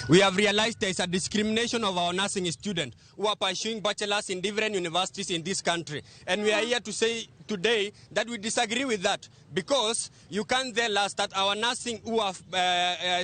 We have realized there is a discrimination of our nursing students who are pursuing bachelors in different universities in this country. And we are here to say today that we disagree with that, because you can't tell us that our nursing who have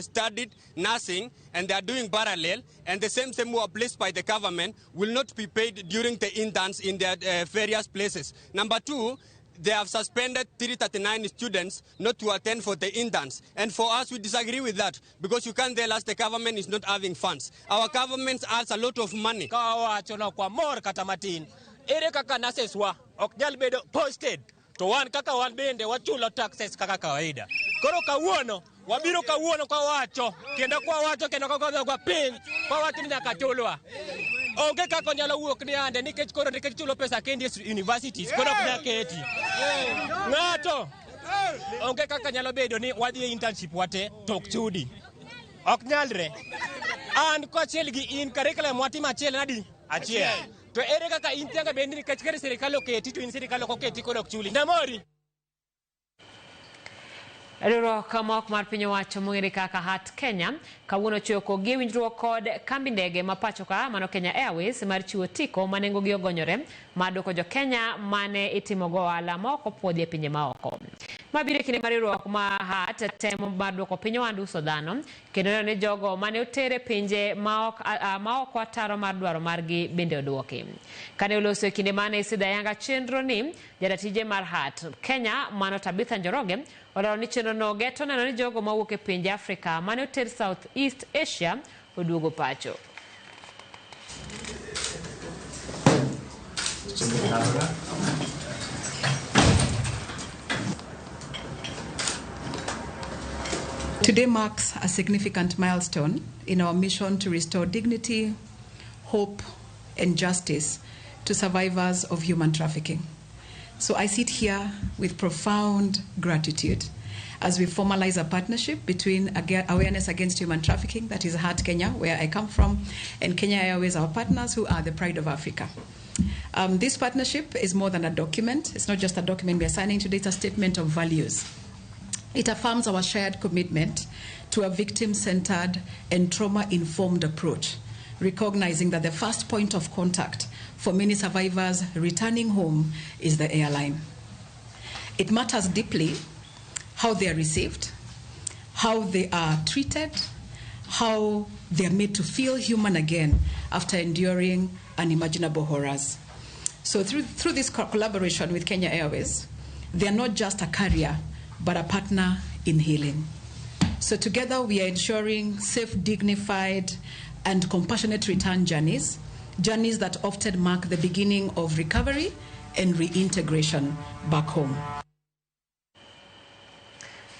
studied nursing and they are doing parallel, and the same who are placed by the government will not be paid during the interns in their various places. Number two, they have suspended 339 students not to attend for the interns. And for us, we disagree with that, because you can't tell us the government is not having funds. Our government has a lot of money. Ka wacho no kwa mor kata matin, ere kaka nurses wa ok nyal bedo posted, to wan kaka wan bende wachulo taxes kaka kawaida. Koro kawuono, wabiro kawuono kwa wacho, kendo kwa wacho, kendo kwa kwa piny, kwa wacho ni nyaka chulwa. Onge kaka onyalo wuok ni ande nikech koro nikech chulo pesa kendi e universities, koro ok nyal keti. Ng'ato onge kaka nyalo bedo ni wadhi e internship wate to ok chudi. Ok nyalre. An kaachiel gi in curriculum watimo achiel nadi? Achiel. To ere kaka in tianga bende nikech kere sirikal oketi to in sirikal ok oketi koro ok chuli. Namori. Riwruok ma ok mar piny owacho mong'ere kaka Heart Kenya kawuono ochako gi winjruok kod kambi ndege ma pacho ka mano Kenya Airways mar chiwo otiko ma nengogi ogonyore mar duoko jo Kenya mane itimogo ohala ma ok opuodhi e pinje maoko. Mabiro e kinde ma riwruok ma Heart temo mar duoko piny ohand uso dhano kendo neno ni jogo mane oter e pinje ma oko ataro mar dwaro margi bende oduoki. Kane oloso e kinde mane isidho ayanga chenro ni jaratije mar Heart Kenya mano Tabitha Njoroge olero ni chenro no geto neno ni jogo mawuok e pinje Afrika mane oter South East Asia oduogo pacho. Today marks a significant milestone in our mission to restore dignity, hope, and justice to survivors of human trafficking. So I sit here with profound gratitude as we formalize a partnership between Awareness Against Human Trafficking, that is Heart Kenya, where I come from, and Kenya Airways, our partners, who are the pride of Africa. This partnership is more than a document. It's not just a document we are signing today, it's a statement of values. It affirms our shared commitment to a victim-centered and trauma-informed approach, recognizing that the first point of contact for many survivors returning home is the airline. It matters deeply how they are received, how they are treated, how they are made to feel human again after enduring unimaginable horrors. So through this collaboration with Kenya Airways, they are not just a carrier, but a partner in healing. So together we are ensuring safe, dignified, and compassionate return journeys, journeys that often mark the beginning of recovery and reintegration back home.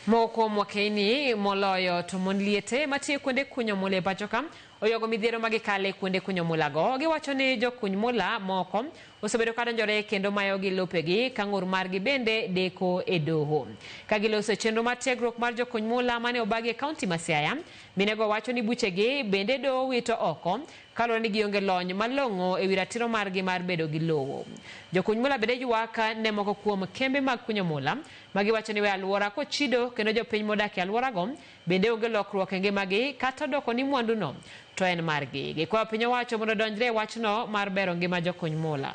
Moko kuom wakeini moloyo to mon liete matiyo kuonde kunyo mula e pacho ka oyogo midhiero ma gikale kuonde kunyo mula go. Giwacho ni jokuny mula moko osebedo ka donjore kendo mayogi lopegi ka ng'ur margi bende deko e doho. Ka giloso e chenro mar tiegruok mar jokuny mula mane obagi e kaunti ma Siaya, minego wacho ni buchegi bende doho wito oko kaluwore ni gionge lony malong'o ewi ratiro margi mar bedo gi lowo. Jokuny mula bende ywak ne moko kuom kembe mag kunyo mula ma giwacho ni we alwora kochido kendo jopiny modak e alworago bende onge lokruok e ngimagi kata doko ni mwanduno to en margi. Gikwayo piny owacho mondo odonjre e wachno mar bero ngima jokuny mula.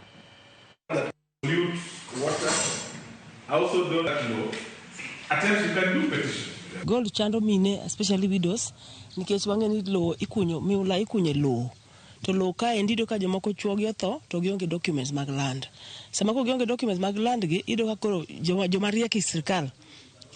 Gold chando mine, especially widows, nikech wang'e ni lowo ikunyo, miula ikunyo e lowo. To lowo kaendi iyudo ka jomoko chuogi otho to gionge documents mag land. Sama koro gionge documents mag land gi, iyudo ka koro joma riek e sirkal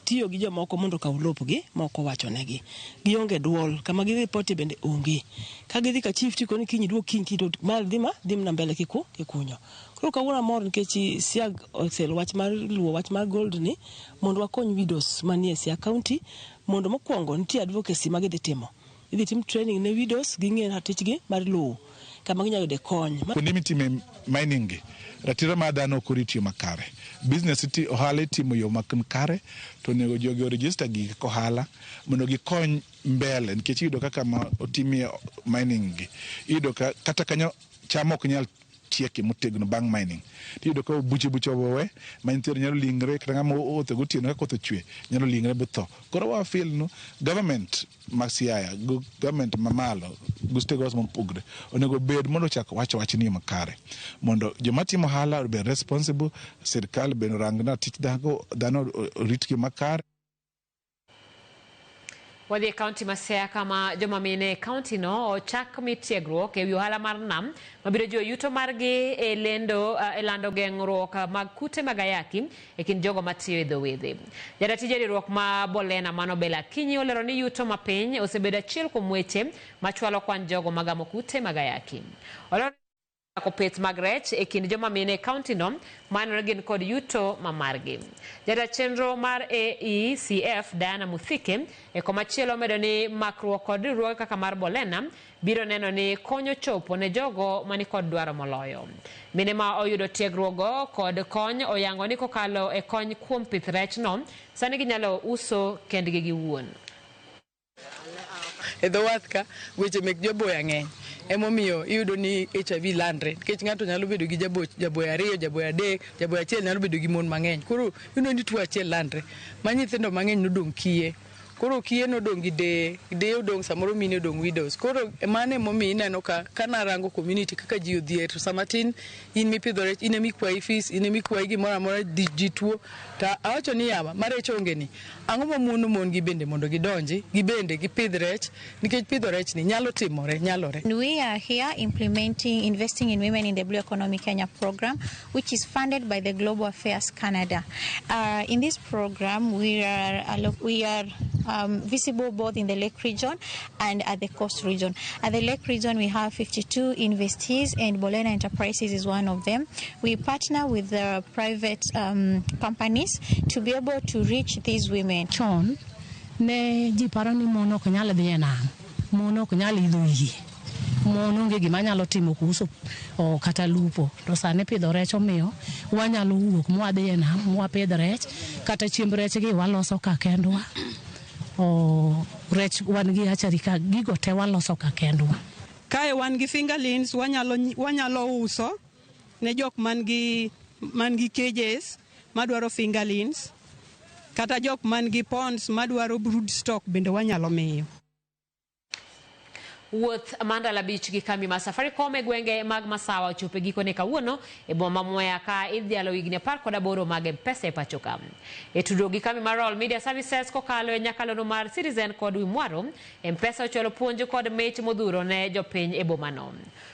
tiyo Itiyo gi jomoko mondo okaw lopgi ma ok owachonegi. Gionge duol, kama gidhi ripotie bende onge. Ka gidhi ka chief tikoni kiny iduog kiny kiny to ma dhi ma dhi mana mbele kiku kikunyo. Koro kawuono amor nikech Siag oselo wach mar luwo wach mar gold ni mondo wakony widows manie Siaya County mondo mokwongo nitie advocacy ma gidhi timo. Idhi tim training ne widows ging'e ratichgi mar lowo kama ginyalo yude kony. Kuonde mitime mining gi, ratiro mar dhano ok orit yo makare. Business iti, ohala itimo yo mak kare to onego jogi o register gigi kaka ohala mondo gikony mbele nikech iyudo kaka ma otimie mining gi iyudo ka kata kanyo cham ok nyal chieke motegno bang' mining. Tiyudo ka buche buche owe ma nyithindo nyalo lingre kata ng'ama owuotho gotieno ka koth ochwe nyalo lingre botho. Koro wa feel no government ma Siaya go government mamalo go stakeholders mopogre onego bed mondo ochak wacho wachni makare mondo joma timo ohala obed responsible, sirkal bende orang ratich dhano oritgi makare. Wadhi e kaunti ma Siaya kama joma mine e kaunti no ochak mi tiegruok e wi ohala mar nam mabiro jiwo yuto margi e lendo e lando geng'ruok mag kute mag ayaki e kind jogo matiyo e dho wedhe. Jataa tije riwruok ma Bolena Mano Bella Akinyi olero ni yuto mapiny osebedo achiel kuom weche machwalo kwan jogo magamo kute mag ayaki. Olero chako pith mag rech e kind joma mine e kaunti no maneno gin kod yuto ma margi. Jataa chenro mar AECF Diana Muthike e komachielo omedo ni makruok kod riwruoge kaka mar Bolena biro neno ni konyo chopo ne jogo manikod dwaro moloyo. Mine ma oyudo tiegruokgo kod kony oyango ni kokalo e kony kuom pith rech no, sani ginyalo uso kendgi giwuon. E dho wath ka weche mek joboya ng'eny emomiyo iyudo ni HIV landre nikech ng'ato nyalo bedo gi jaboya ariyo, jaboya adek, jaboya achiel nyalo bedo gi mon mang'eny. Koro iyudo ni tuo achiel landre ma nyithindo mang'eny nodong' kiye. Koro kiye nodong' gi deye, deye odong' samoro mine odong' widows. Koro mano emomiyo ineno ka kanarango community kaka ji odhier to sama tin in mipidho rech in emikwayi fees, in emikwayi gimoro amora ji tuo. To awacho ni yawa ma rech onge ni ang'o mamono mon gi bende mondo gidonji gibende gipidh rech nikech pidho rech ni nyalo timore nyalore. We are here implementing Investing in Women in the Blue Economy Kenya program, which is funded by the Global Affairs Canada. In this program, we are visible both in the Lake region and at the Coast region. At the Lake region, we have 52 investees, and Bolena Enterprises is one of them. We partner with the private companies to be able to reach these women. Chon ne ji paro ni mon ok nyal dhi e nam, mon ok nyal idho yie, mon onge gima nyalo timo kuhusu kata lupo. To sani pidho rech omiyo wanyalo wuok mwadhi e nam mwapidh rech, kata chiemb rech gi waloso ka kendwa. Rech wan gi achari ka gigo te waloso ka kendwa. Kae wan gi fingerlings wanyalo uso ne jok man gi cages madwaro fingerlings, kata jok man gi ponds madwaro brood stock bende wanyalo miyo. Wuoth Mandala Beach gi kambi mar Safaricom e gwenge mag Masawa ochopo e gikone kawuono e boma ma Mwea ka idhialo higni 18 mag M-Pesa e pacho ka. E tudruok gi kambi mar Royal Media Services kokalo e nyakalondo mar Citizen kod Wimwaro, M-Pesa ochwalo puonj kod mich modhuro ne jopiny e bomano.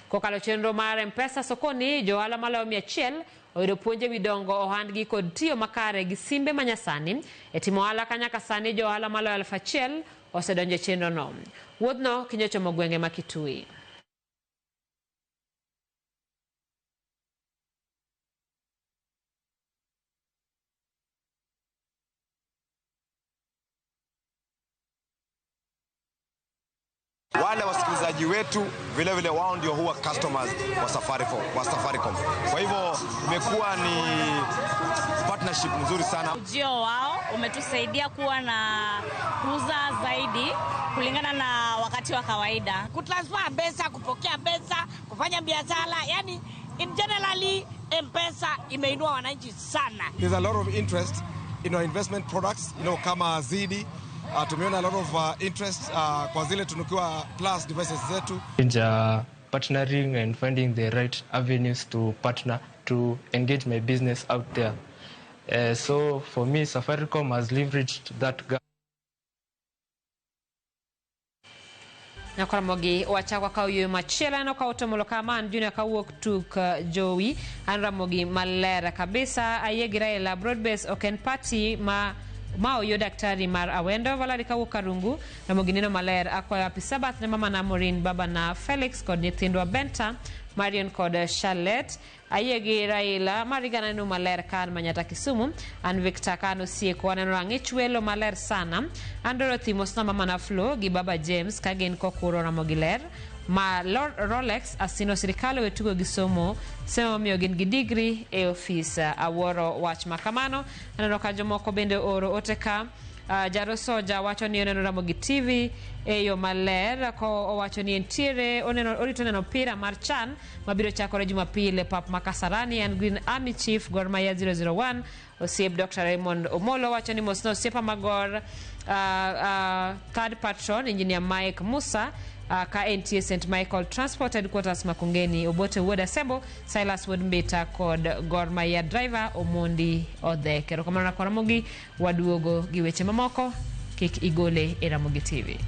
Kokalo chenro mar M-Pesa sokoni, johala maloyo 100 oyudo puonj ewi dongo ohandgi kod tiyo makare gi simbe manyasani. E timo ohala ka nyaka sani johala maloyo 1000 osedonjo e chenro no. Wuodhno kinyo chomo gwenge ma Kitui. Wale wasikilizaji wetu vile vile wao ndio huwa customers wa Safaricom. Kwa hivyo imekuwa ni partnership nzuri sana. Ujio wao umetusaidia kuwa na kuuza zaidi kulingana na wakati wa kawaida. Kutransfer pesa, kupokea pesa, kufanya biashara, yani in generally M-Pesa imeinua wananchi sana. There's a lot of interest in our investment products, you know, kama Zidi. Tumeona a lot of interest kwa zile tunukiwa plus devices zetu. Partnering and finding the right avenues to partner to engage my business out there. So for me, Safaricom has leveraged that gap. Nyakoramogi wachako ka oyueyo machielo aneno ka otomolo kama an Junior kawuok tuk Jowi an Ramogi maler kabisa ayie gi Raila broad base ok en party ma Ma oyo daktari mar Awendo Valari kawuok Karungu Ramogi neno maler akwayo happy Sabbath ne mama na Maureen baba na Felix kod nyithindwa Benta Marion kod Charlotte ayie gi Raila Mariga neno maler kan Manyata Kisumu an Victor kan Osieko aneno rang'ich welo maler sana an Dorothy mosna mama na Flo gi baba James ka gin kokuro Ramogi ler ma Rolex asino sirikal owe tugo gi somo sema omiyo gin gi digri e ofis awuoro wach ma kamano aneno ka jomoko bende ooro ote ka Jaro Soja wacho ni oneno Ramogi TV e yo maler ko owacho ni entiere oneno orito neno opira mar CHAN mabiro chakore Jumapil e pap ma Kasarani en Green Army Chief Gor Mahia 001 osiep Dr. Raymond Omolo wacho ni mosna osiepa magor third patron Engineer Mike Musa ka entie St Michael Transport Headquarters Makongeni Obote Wuod Asembo Silas Wuod Mbita kod Gor Mahia driver Omondi Odhek. Erokamano na Ramogi waduogo gi weche mamoko kik igole e Ramogi TV.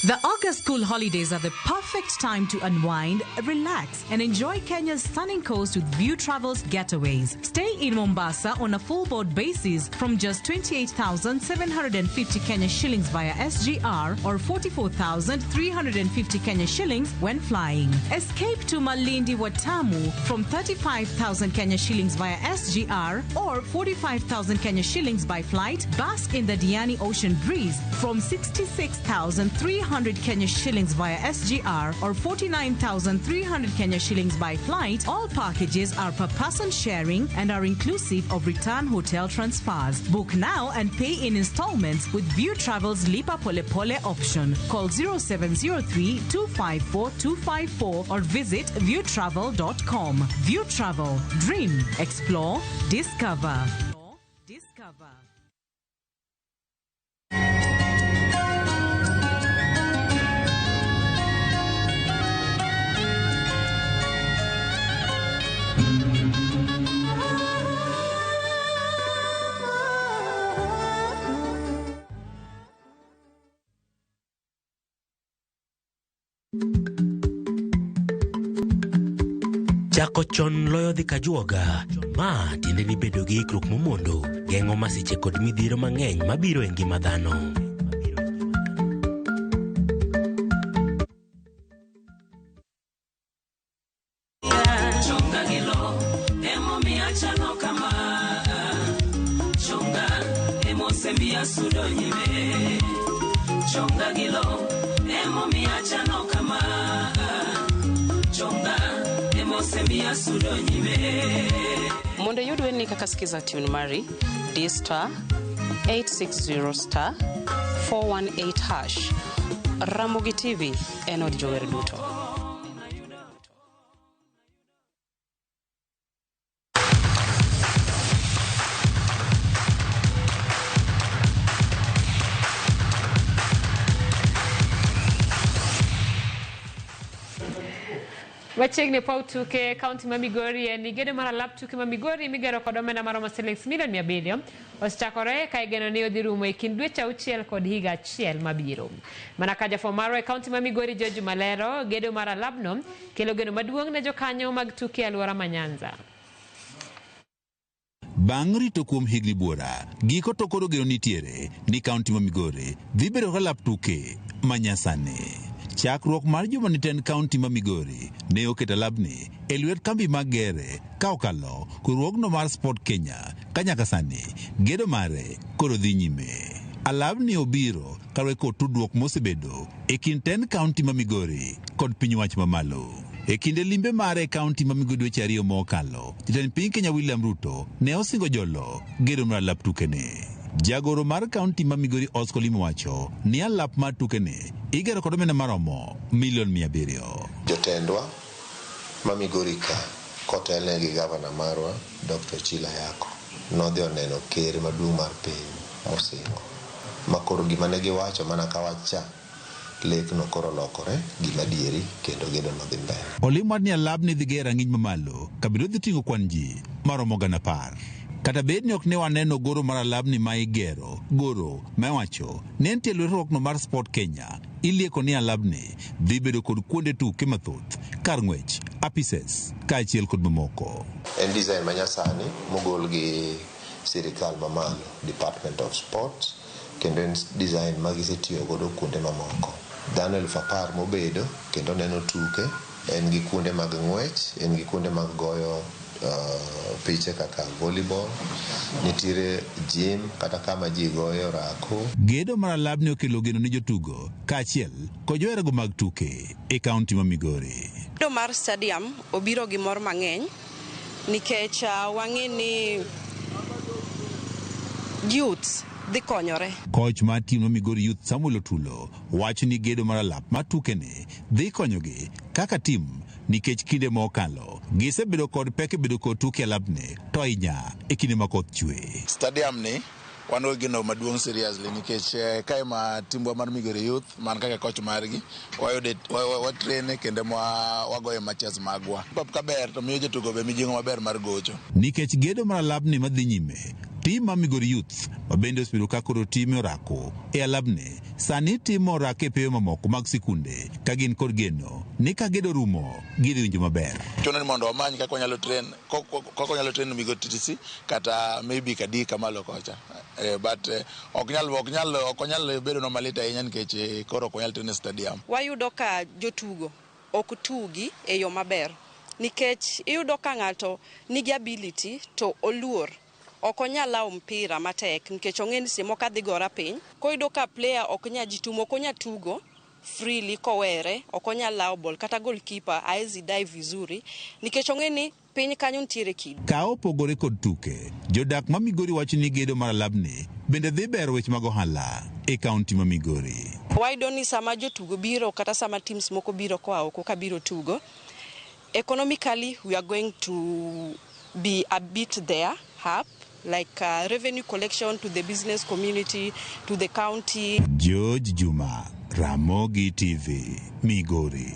The August school holidays are the perfect time to unwind, relax, and enjoy Kenya's stunning coast with View Travels getaways. Stay in Mombasa on a full board basis from just 28,750 Kenya shillings via SGR or 44,350 Kenya shillings when flying. Escape to Malindi Watamu from 35,000 Kenya shillings via SGR or 45,000 Kenya shillings by flight. Bask in the Diani Ocean breeze from 66,300 Kenya shillings via SGR or 49,300 Kenya shillings by flight. All packages are per person sharing and are inclusive of return hotel transfers. Book now and pay in installments with View Travel's Lipa Pole Pole option. Call 0703 254 254 or visit viewtravel.com. View Travel. Dream, explore, discover. Discover. Chako chon loyo dhi kajuoga. Ma tiende ni bedo gi ikruok momondo geng'o masiche kod midhiero mang'eny mabiro e ngima dhano. Chonga gi lo emomiyo achalo kama chonga emosemiya sudo nyime chonga gi lo emomiyo achalo kama chonga emosemiya sudo nyime. Mondo iyud werni kaka Skiza tune mari, di star 860 star 418 hash. Ramogi TV en od jower duto. Machiegni paw tuke kaunti ma Migori en ni gedo mar alap tuke ma Migori migero kod omenda maromo siling milion 700 osechakore ka igeno ni odhi rumo e kind dweche 6 kod higa 1 mabiro. Mana ka jafwambo marwa e kaunti ma Migori George Malero, gedo mar alabno kelo geno maduong' ne jokanyo mag tuke e alwora ma Nyanza. Bang' rito kuom higni buora, giko to koro geno nitiere ni kaunti ma Migori dhi bedo gi alap tuke ma nyasani. Chakruok mar juma ni tend kaunti ma Migori ne oketo alabni e lwet kambi mag gere ka okalo riwruogno mar Sport Kenya ka nyaka sani gedo mare koro dhi nyime. Alabni obiro kaluwore kod tudruok mosebedo e kind tend kaunti ma Migori kod piny wach mamalo. E kinde limbe mare e kaunti ma Migori dweche 2 mokalo, jatend piny Kenya William Ruto ne osingo jolo gedo mar alap tukene. Jagoro mar kaunti ma Migori Oscar Limo wacho ni alap mar tukene igero kod omenda maromo milion 700. Jotendwa ma Migori ka kotelne gi gavana marwa Dr. Chila Yako nodhi oneno ker maduong' mar piny mosingo ma koro gima ne giwacho mana ka wach cha lekno koro lokore gima dieri kendo gedo nodhi mbele. Olim wach ni alabni dhi ger rang'iny mamalo kabiro dhi ting'o kwan ji maromo 10,000. Kata bed ni ok ne waneno goro mar alabni ma igero, goro ma iwacho ne nitie lweruokno mar Sport Kenya, ilieko ni alabni dhi bedo kod kuonde tuke mathoth, kar ng'wech, apises, kaachiel kod mamoko. En design manyasani mogol gi sirikal mamalo, Department of Sports, kendo en design ma gisetiyo godo kuonde mamoko. Dhano 10,000 mobedo kendo neno tuke, en gi kuonde mag ng'wech, en gi kuonde mag goyo piche kaka volleyball, nitiere gym kata kama ji goyo orako. Gedo mar alabni okelo geno ne jotugo kaachiel kod joherago mag tuke e kaunti ma Migori. Gedo mar stadium obiro gi mor mang'eny nikech wang'e ni youths dhi konyore. Koch mar tim ma Migori Youth Samuel Otulo wacho ni gedo mar alap mar tukeni dhi konyogi kaka tim nikech kinde ma okalo gisebedo kod pek e bedo kod tuke alapni to ahinya e kinde ma koth chwe. Stadium ni wan go geno maduong' seriously nikech kae ma timbwa mar Migori Youth man kaka coach margi wayude watraine kendo wagoye matches magwa. Pap kaber to miyo jotugo be mijing'o maber mar gocho. Nikech gedo mar alapni madhi nyime, tim mar Migori Youth ma bende osebedo ka koro time orako e alapni sani timo orako e pewe mamoko mag sikunde ka gin kod geno ni ka gedo rumo gidhi winjo maber. Chuno ni mondo wamany kaka wanyalo train kaka wanyalo train Migori TTC kata maybe Kadika malo kocha. But ok nyal bedo no malit ahinya nikech koro ok wanyal train e stadium. Wayudo ka jotugo ok tugi e yo maber nikech iyudo ka ng'ato nigi ability to oluor. Ok onyal lawo mpira matek nikech ong'e ni seche moko adhi gora piny. Koyudo ka player ok nyal jitumo, ok onyal tugo freely kowere, ok onyal lawo ball kata goalkeeper haezi dive vizuri nikech ong'e ni piny kanyo nitiere kido. Ka opogore kod tuke, jodak ma Migori wacho ni gedo mar alabni bende dhi bero weche mag ohala e kaunti ma Migori. Wayudo ni sama jotugo biro kata sama teams moko biro koa oko ka biro tugo, economically we are going to be a bit there up, like revenue collection to the business community, to the county. George Juma, Ramogi TV, Migori.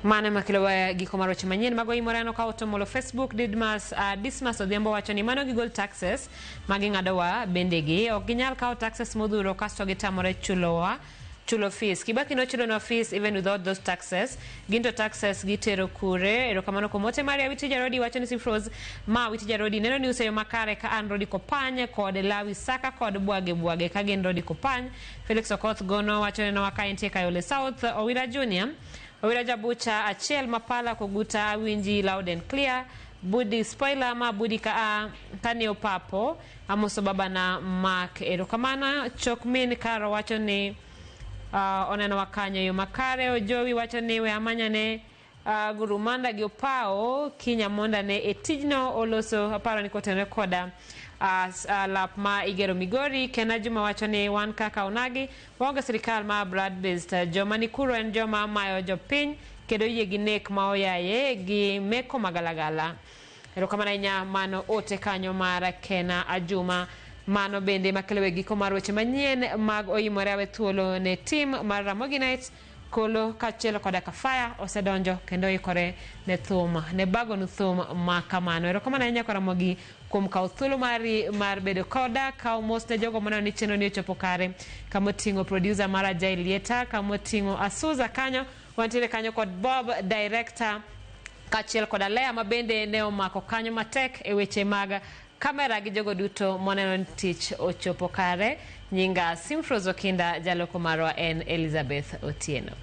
Mano ema kelo giko mar weche manyien mago imoreno ka otomolo Facebook. Didmas Dismas Odhiambo wacho ni mano gigol taxes maging'adowa bende gi ok ginyal kawo taxes modhuro kasto gitamore chulo fees. Kibaki nochulonwa fees even without those taxes. Ginto taxes gitero kure. Erokamano kuom ote mari. Awiti Jarodi wacho ni Sifrose ma Awiti Jarodi neno ni useyo makare ka an Rodi Kopany kod Lawi Saka kod Bwage Bwage ka gin Rodi Kopany. Felix Okoth Gono wacho neno wa ka entie Kayole South. Owira Junior Owira Jabucha achiel mapala koguta winji loud and clear. Budi spoiler ma budi ka kani opapo amoso baba na Mark. Erokamano. Chok min Karo wacho ni oneno wakanyo yo makare. Ojowi wacho ni we amanya ne gurumanda gi opao kinya monda ne e tijno oloso aparo ni kotenore koda lap ma igero Migori. Kena Juma wacho ni wan kaka onagi waonge sirikal ma broad based, joma nikuro en joma mayo jopiny kendo yie gi nek ma oyaye gi meko magalagala. Erokamano ahinya, mano ote kanyo mar Kena Ajuma. Mano bende makelo e giko mar weche manyien mag oimore awe thuolo ne tim mar Ramogi Nights Kolo kaachiel koda Kafaya osedonjo kendo oikore ne thum ne bagonu thum ma kamano. Erokamano ahinya kwa Ramogi kuom kawo thuolo mari mar bedo koda. Kawo mos ne jogo maneno ni chenro ni ochopo kare, kamoting'o producer mara Jai Lieta, kamoting'o Asuza kanyo, wantiere kanyo kod Bob director kaachiel koda Lea ma bende ne omako kanyo matek e weche mag kamera gi jogo duto moneno ni tich ochopo kare. Nyinga Simfrose Okinda, jaloko marwa en Elizabeth Otieno.